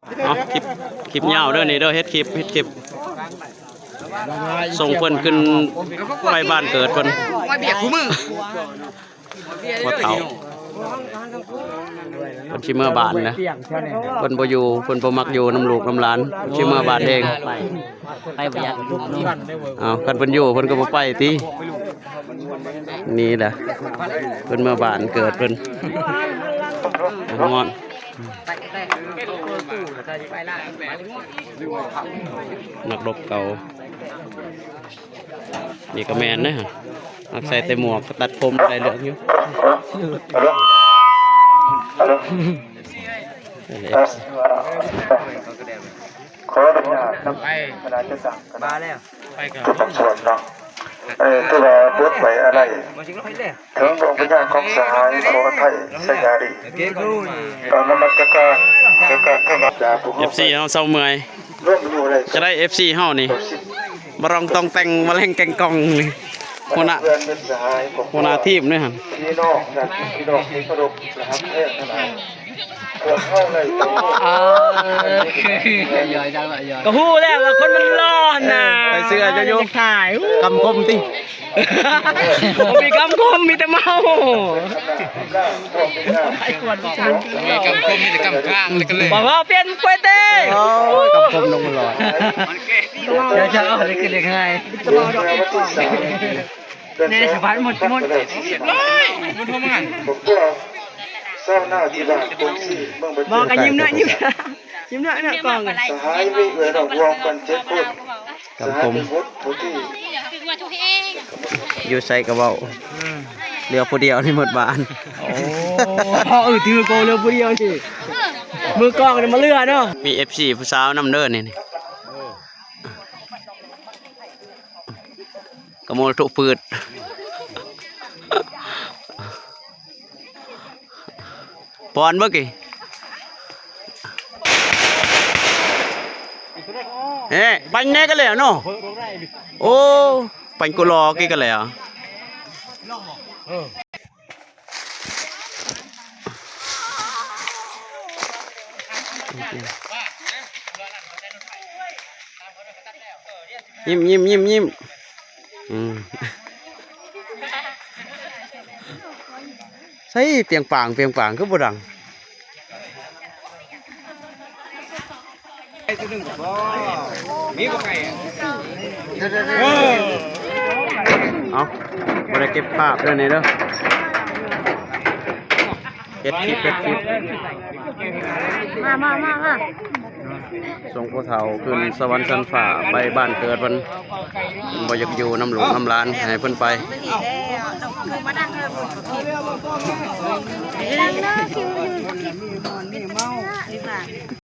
ເອົາ ຄລິບ ຄລິບຍາວເດີນີ້ເດີ ເຮັດຄລິບ ເຮັດຄລິບ ສົ່ງເພິ່ນຂຶ້ນໄປບ້ານເກີດເພິ່ນ ມາບຽກຄູ່ມື້ ພໍ່ເຖົ້າ ເພິ່ນຊິເມືອບ້ານນະ ເພິ່ນບໍ່ຢູ່ ເພິ່ນບໍ່ມັກຢູ່ນຳລູກນຳຫຼານ ເພິ່ນຊິເມືອບ້ານເອງ. ໄປ ໄປບໍ່ຢາກຢູ່ນຳ ເອົາ ຄັນເພິ່ນຢູ່ເພິ່ນກໍບໍ່ໄປຕິ ນີ້ແຫຼະ ເພິ່ນເມືອບ້ານເກີດເພິ່ນ ຮອດ ນັກລົບເກົ່າ ນີ້ກໍແມ່ນເດ້ ມັກໃສ່ແຕ່ໝວກ ຕັດຜົມ ໄດ້ເລື່ອງຢູ່ ຂໍອະນຸຍາດນຳຄະນະຈັດຕັ້ງ ມາແລ້ວ ທຸກພາກສ່ວນເນາະ ເອີ ຖືວ່າບົດໄວ້ອາໄລ ເຖິງດວງວິນຍານຂອງສະຫາຍ ຂໍອະໄທ ໄຊຍາລີ ເອົານະມັດສະການ ໃນການຖວາຍ ເອັຟຊີເຮົາເຊົາເມື່ອຍ ຈະໄດ້ເອັຟຊີເຮົານີ້ ບໍ່ຕ້ອງ ຕ້ອງແຕ່ງ ມາແລງແກ່ງກ່ອງນີ້ ຫົວໜ້າ ຫົວໜ້າທີມນີ້ຫັ້ນ ພີ່ນ້ອງ ຍາດຕິພີ່ນ້ອງທີ່ເຄົາລົບ ແລະ ຮັກແພງທັງຫຼາຍ ພວກເຮົາໄດ້ ກໍຮູ້ແລ້ວວ່າຄົນມັນຫຼໍ່ຫັ້ນນະ ໃສ່ເສື້ອເຈົ້າຢູ່ ຢາກຖ່າຍ ກຳຄົມຕິ ບໍ່ມີກຳຄົມ ມີແຕ່ເມົາ ມີກຳຄົມ ມີແຕ່ກຳກາງ ແລ້ວກໍເລີຍ ບອກວ່າປ່ຽນກວຍເຕ ໂອ້ຍ ກຳຄົມລົງຕະຫຼອດ ເຈົ້າ ເຈົ້າ ເອົາເລີຍ ຄືເລີຍງ່າຍ ແນ່ ສະບາຍໝົດ ໝົດ ຮຽບຮ້ອຍ ມັນໂທມາ ຊາວນາທີ່ບ້ານກົງຊີ ເມືອງບາເຈັນ ບອກກັນ ຍິ້ມເນາະ ຍິ້ມ ຍິ້ມເນາະ ເນາະ ກອງ ສະຫາຍມີເອື້ອຍນ້ອງຮ່ວມກັນເຈັດຄົນ ກຳຄົມ ຢູ່ໃສກໍເວົ້າ ເຫຼືອຜູ້ດຽວນີ້ໝົດບ້ານ ໂອ້ ເອີ ຖືໂກເຫຼືອຜູ້ດຽວນີ້ ມືກອງນີ້ມາເຫຼືອເນາະ ມີເອັຟຊີຜູ້ສາວນຳເດີນີ້ ກະໂມລະທຸພືດ ປອນເບິ່ງກີ້ ເອີ ປັນແນ່ກໍແລ້ວເນາະ ໂອ້ ປັນກູລໍກີ້ກໍແລ້ວ. ຍິ້ມ ຍິ້ມ ຍິ້ມ ຍິ້ມ ອືມ ໃສ ປຽງປາງ ປຽງປາງ ຄືບໍ່ດັງ? ເອົ້າ ບໍ່ໄດ້ເກັບພາບເດີນີ້ເດີ ເຮັດຄລິບ ເຮັດຄລິບ ມາ ມາ ມາ ມາ ສົ່ງຜູ້ເຖົ້າຂຶ້ນສະຫວັນຊັ້ນຟ້າ ໄປບ້ານເກີດເພິ່ນ ບໍ່ຢາກຢູ່ນຳລູກນຳຫຼານ ໃຫ້ເພິ່ນໄປ.